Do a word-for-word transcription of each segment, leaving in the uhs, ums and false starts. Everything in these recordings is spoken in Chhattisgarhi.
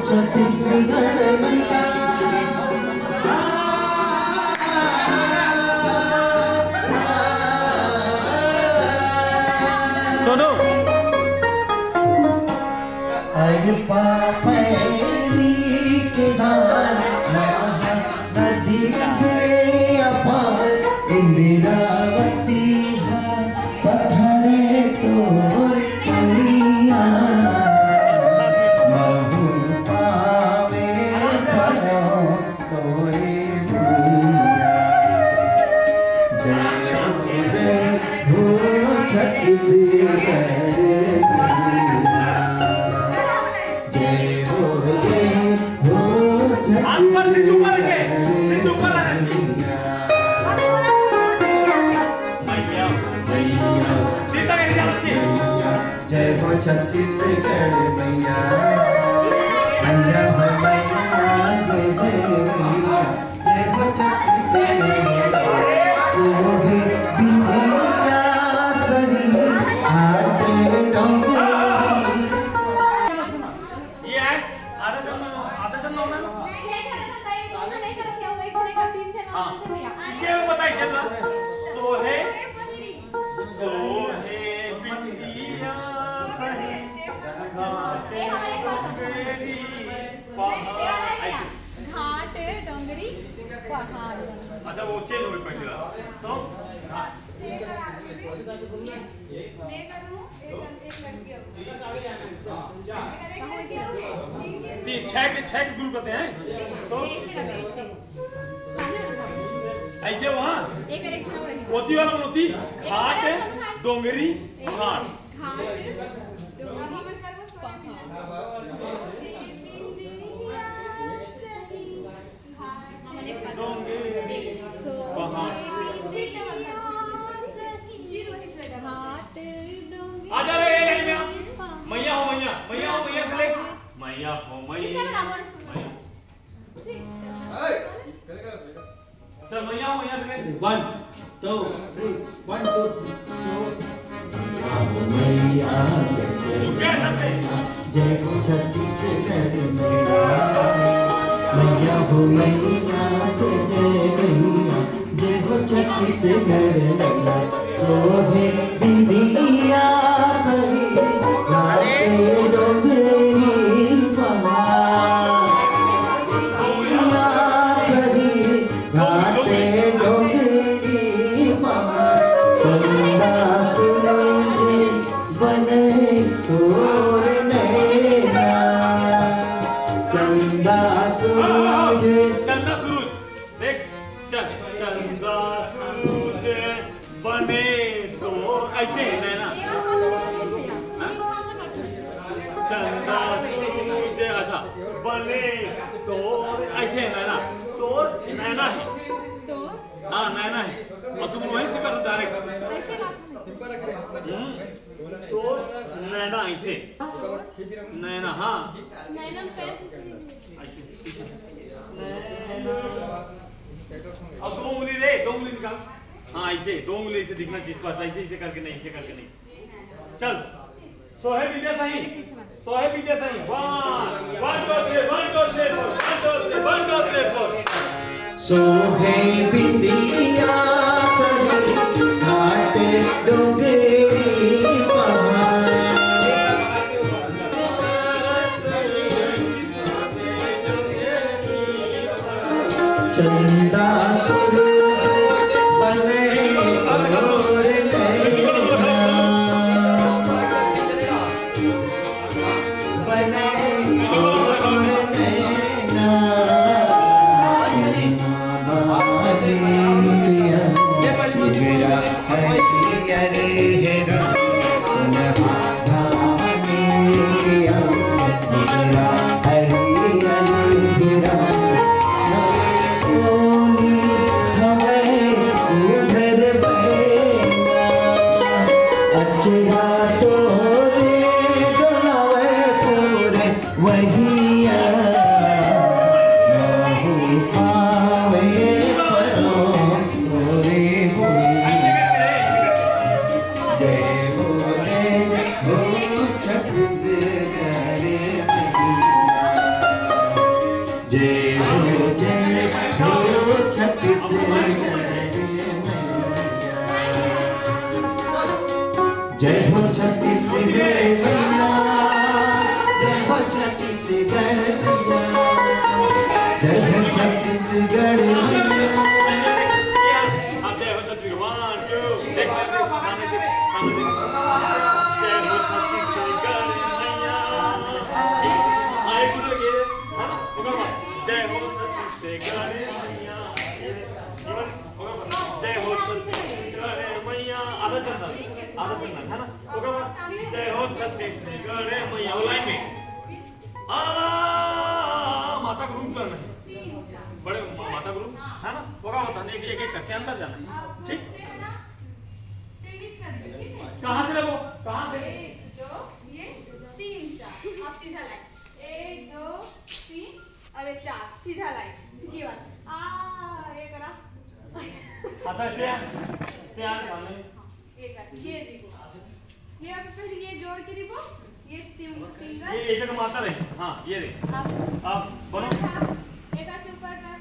छत्तीसगढ़ मैया। सुनो। अरे पापड़ी के धार नदी है अपार, इंदिरावती है पत्थरे तोर कलिया। महू पावे परो तोरे भुइया। जय हो, जय हो छत्तीसगढ़ मैया। जय हो, जय हो हाथ पर सिंधु पर ऐसे, सिंधु पर रहना चाहिए। मैया, मैया। सीधा कहीं जाना चाहिए। जय हो छत्तीसगढ़ मैया, मैया हो मैया, जय जय मैया। जय हो छत्तीसगढ़ मैया, सोहे बिंदिया सही हाथ डोंगरी। ये है आधा चंदा, आधा चंदा होना है ना? नहीं, नहीं करत, नहीं, नहीं करत, क्या हुआ? एक से लेकर तीन से नौ हाँ। तक भैया। इसके भी पता है चंदा। सोहे, सोहे बिंदिया सही, घाटे डोंगरी पहाड़। ऐसे। घाट डोंगरी पहाड़। अच्छा, वो चेंज हो गई पहली बार। तो मैं करूँ, एक, एक लड़की और। एक लड़की और है। तीन, छह के, छह के ग्रुप रहते हैं। तो ऐसे वहाँ एक, एक और है। मोती वाला मोती, घाट, डोंगरी, पहाड़। घाट, डोंगरी, पहाड़। आ जा रे, ये लाइन में आ। मैया हो मैया, मैया हो मैया से ले। मैया हो मैया। चल मैया हो मैया से ले। One, two, three, one, two, three, four। मैया जय हो छत्तीसगढ़ मैया, मैया हो मैया जय जय मैया, जय हो छत्तीसगढ़ मैया। सोहे बिंदिया सही घाटे डोंगरी पहाड़, बिंदिया सही घाटे डोंगरी पहाड़, चंदा सूरज बने तोर नैना, चंदा सूरज। चंदा सूरज, देख, चंदा सूरज बने तो ऐसे है ना? हाँ? चंदा सूरज, अच्छा, बने तो ऐसे है ना? तोर नैना है। हाँ, नैना है। और तुम वहीं से कर दो डायरेक्ट। हम्म। तो नैना ऐसे। नैना, हाँ। ऐसे। नैना। अब दो उंगली रे, दो उंगली निकाल। हाँ, ऐसे, दो उंगली ऐसे दिखना चाहिए, बस ऐसे, ऐसे करके नहीं, ऐसे करके नहीं। चल। सोहे बिंदिया सही। सोहे बिंदिया सही। One, one, two, three, one, two, three, four, one, two, three, one, two, three, four। सोहे बिंदिया सही, घाट डोंगरी पहाड़। चंदा सूरज बने तोर नैना, बने तोर नैना। अचरा तोरे डोलावे तोरे वहिया, महू पावे परो तोरे भुइया। जय हो, जय हो छत्तीसगढ़ मैया। छत्तीसगढ़ मैया, जय हो छत्तीसगढ़ मैया। आप जय हो छत्तीसगढ़, one, two, देख, देख, सामने देख, सामने देख। जय हो छत्तीसगढ़ मैया। हाँ, एक दूसरे के, है ना? एक बार, जय हो छत्तीसगढ़ मैया। जय हो छत्तीसगढ़ मैया। आधा चंदन, आधा चंदन, है ना? ओकर बाद जय हो छत्तीसगढ़ मैया, वो लाइन में। आ, माता के रूप करना है। बड़े मा-, माता के रूप, है ना? ओकर बाद एक, एक, एक करके अंदर जाना है। ठीक? कहाँ से लगो? कहाँ से? एक, दो, ये तीन, चार। अब सीधा लाइन। एक, दो, तीन, अब ये चार। सीधा लाइन। ये वाला। आ, ये करा। आता है, तैयार, तैयार सामने। एक बार, ये रिबो। ये अब फिर ये जोड़ के रिबो, ये सिंगल। ये, ये जगह माता रहे। हाँ, ये रे। अब अब बनो। एक हाथ से ऊपर कर,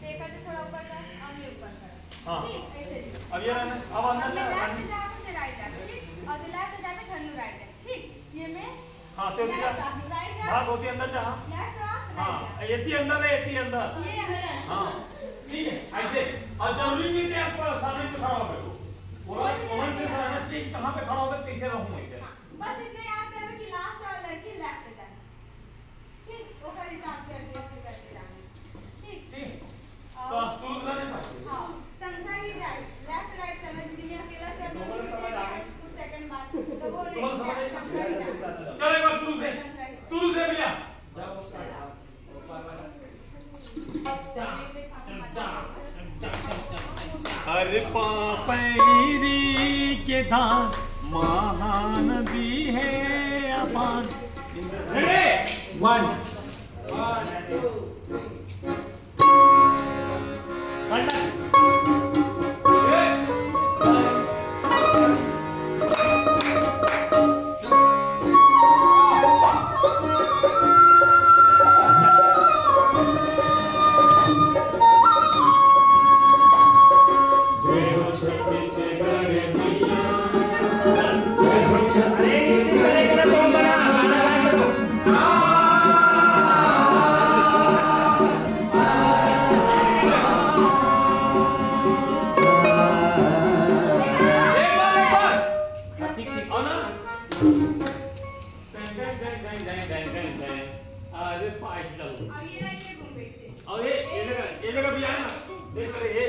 एक हाथ से थोड़ा ऊपर कर, अब ये ऊपर कर। हाँ। ठीक, ऐसे रिबो। अब ये रहना, अब अंदर अब जा। लेफ्ट जा, मुझे राइट जा, ठीक? और जो लेफ्ट जा, मैं धनु राइट जा, ठीक? ये मैं हाँ, तो लेफ्ट जा। जा, राइट जा, हाँ, गोपी अंदर जा। हाँ। लेफ्ट जा, राइट हाँ, जा। ये थी अंदर है, ये थी अंदर। ये अंदर। हाँ, ठीक है, ऐसे। और जरूरी नहीं है कि आपको सामने पे खड़ा होकर को। पूरा कॉमन सेंस रहना चाहिए कि कहाँ पे खड़ा होकर कैसे रहूँ मैं इधर। हाँ, बस इतना याद करो कि लास्ट वाला लड़की लेफ्ट पे जाना। ठीक, ओकर हिसाब से एडजस्ट करके जाना। ठीक? ठीक है, और तो आप शुरू करने पाएंगे। हाँ, संख्या ही जाए, लेफ्ट राइट समझ में नहीं, अकेला चल रहा है, कुछ सेकंड बाद, तो वो नहीं, तुम्हारा समझ संख्या ही जाए। चलो एक बार शुरू से, शुरू से भैया। हर पापैरी के दान महानदी है अपान। रेडी? One. अरे पाइस चलो। अब ये लाइन ये घूम गई थी। अब ये ये जगह ये जगह भी आया ना। देख रहे ये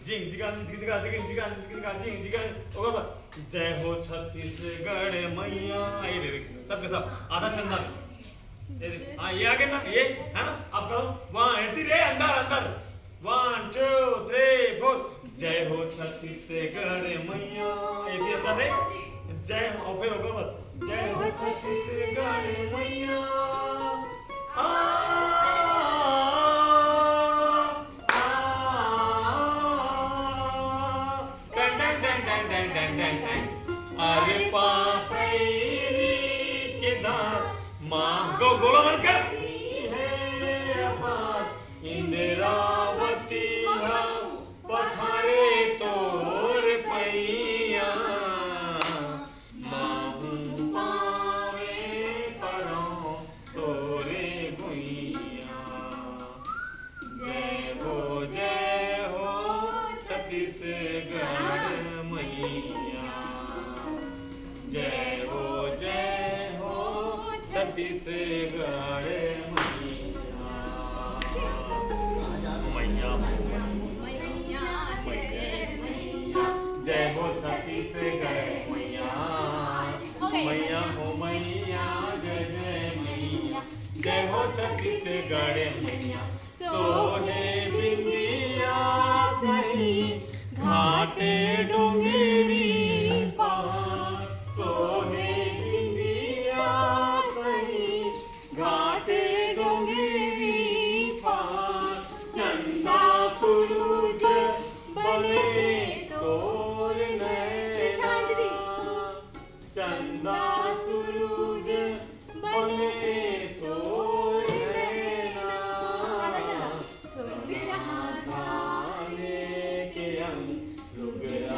जिंग जिगान जिंग जिगान जिंग जिगान जिंग जिगान जिंग जिगान। ओकर बाद जय हो छत्तीसगढ़ मैया। ये दे दे सबके सब आधा चंदा। ये दे हाँ ये आगे ना ये है ना। अब करो वहाँ ऐसी रे अंदर अंदर। One, two, three, four. जय हो छत्तीसगढ़ मैया। ये भी अंदर है। जय हो और फिर ओकर बाद जय हो छत्तीसगढ़ मैया। आ, आ, आ, टन, टन, टन। अरे पापैरी के दान माँ गो गोला बंद कर। इंद्रावती हा पखारे तोर पैया। माहू पावे परो तोरे भुइया। जय हो जय हो छत्तीसगढ़ मैया। जय हो जय हो छत्तीसगढ़ मैया। मैया हो मैया जय हो छत्तीसगढ़ मैया। मैया हो मैया जय जय मैया। जय हो छत्तीसगढ़ मैया। सोहे बिंदिया सही घाटे डोंगरी पहाड़। सोहे बिंदिया सही घाटे डोंगरी पहाड़। चंदा सूरज बने तोर नैना। चंदा सूरज बने तोर नैना। धाने के अंग लुगरा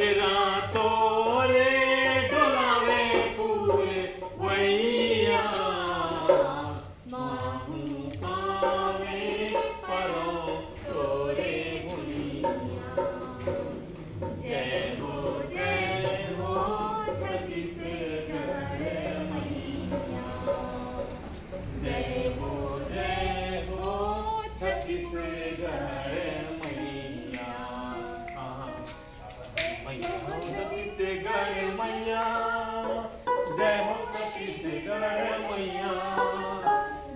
तेरा तोरे डोलावे पूरे वैया, माहू पावे परो तोरे भुइया। जय हो, जय हो छत्तीसगढ़ मैया। जय हो, जय हो छत्तीसगढ़ मैया। हाँ, हाँ। मैया हो छत्तीसगढ़ मैया, जय हो छत्तीसगढ़ मैया,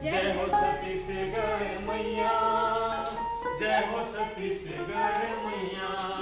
जय हो छत्तीसगढ़ मैया, जय हो छत्तीसगढ़ मैया।